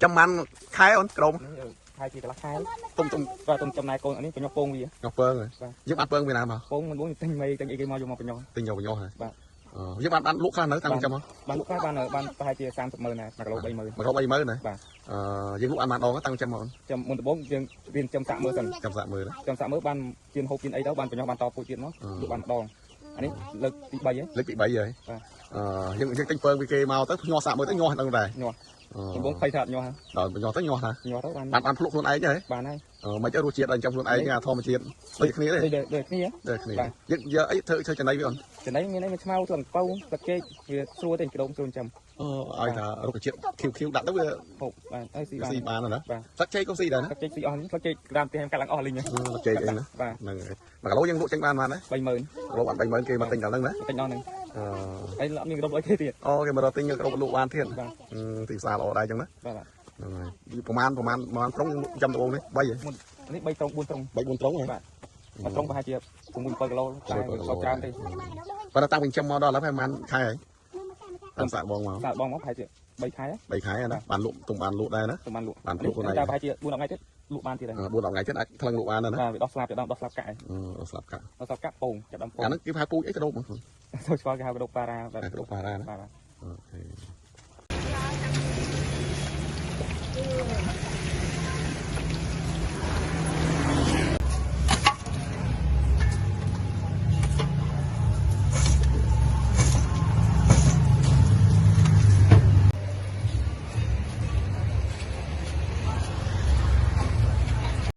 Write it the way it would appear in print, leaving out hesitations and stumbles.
ចាំបានខែអូនក្រុម ខែជាកន្លះខែ ទុំទុំ បាទទុំចំណាយកូនអានេះបញ្ញុះពងវា ញោះពើងយើងបានពើងពីណាមក ពងមិនបងទិញមីទិញអីគេមកយកមកបញ្ញុះ ទិញយកបញ្ញុះហ៎ បាទ យើងបានបានលក់ខ្លះនៅតាំងពីចាំមក បានលក់ខ្លះបានបានប្រហែលជា30ម៉ឺនណា1គីឡូ3ម៉ឺន 1គីឡូ3ម៉ឺនណា បាទ អឺយើងលក់បានម្ដងតាំងចាំមក ចាំមុនដំបូងយើងរៀនចំសាក់មើលសិន ចាំសាក់មើល ចំសាក់មើលបានជៀនហូបជៀនអីទៅបានបញ្ញុះបានតពូជទៀតមកលក់បានម្ដងអានេះលើកទី3ហ៎ លើកទី3ហើយ បាទ អឺយើងយើងទិញពើងពីគេមកទៅញាស់សាក់មើលទៅញាស់ហ្នឹងដែរ ញាស់ អឺ ដំបូងភ័យថាអត់ញាស់ហ៎ ដល់ញាស់ទៅញាស់ណា ញាស់ទៅបាន បានបានភ្លុកខ្លួនឯងហ៎ បានហើយ អឺមិនទៅរសជាតិដល់ចាំខ្លួនឯងអាធម្មជាតិដូចគ្នាទេ ដូចដូចគ្នា ដូចគ្នា បាទ យើងយកអីធ្វើធ្វើចំណីវាអូន ចំណៃមានអីមានឆ្មៅស្លឹងពៅស្លឹកចេកវាស្រួលទេក្តោមស្រួលចាំ អឺឲ្យថារុក្ខជាតិខៀវខៀវដាក់ទៅវា ហូបបានអីស៊ីបាន ស៊ីបានណា បាទ ស្លឹកចេកក៏ស៊ីដែរណា ស្លឹកចេកស៊ីអស់ស្លឹកចេកក្តាមផ្ទះខ្ញុំកាត់ឡើងអស់លីង អឺស្លឹកចេកអីណា បាទ ហ្នឹងហើយ1គីឡូយើងលក់ចេញបានប៉ុន្មានដែរ 30000 គីឡូបាន30000គេមកទិញដល់ហ្នឹងណា ទិញដល់ហ្នឹង អឺ ហើយអត់មានក្រុមអីគេទៀត អូគេមករកទិញគ្រប់លក់បានទៀត បាទ អឺទីផ្សារល្អដែរអញ្ចឹងណា បាទបាទ ហ្នឹងហើយប្រហែលប្រហែលប្រហែលត្រង់ចាំដំបូងនេះ3ហ៎ នេះ3ត្រង់4ត្រង់ 3 4ត្រង់ហ៎ បាទមួយត្រង់ប្រហែលជា6 7គីឡូតែវាខុសច្រើនទេ ប៉ុន្តែតាំងពីចិញ្ចឹមមកដល់ឥឡូវប្រហែលខែហើយតាមសាក់បងមក សាកបងមកប្រហែលជា3ខែ 3ខែណាបានលក់ទុំបានលក់ដែរណា ទៅបានលក់ បានលក់ខ្លួនឯង តែប្រហែលជា4 10ថ្ងៃទៀតលក់បានទៀតហើយ 4 10ថ្ងៃទៀតអាចថ្លឹងលក់បានដែរណា បាទវាដោះស្លាបទៅដល់ដោះស្លាបកាក់ហើយ អឺស្លាប់កាក់ ដោះស្លាបកាក់ពងចាប់ដើមពង អាហ្នឹងគេហៅពូជអីក្តោបហ្នឹង ចូលឆ្លគេហៅក្តោបប៉ារ៉ាបាទ ក្តោបប៉ារ៉ាណា បាទ អូខេ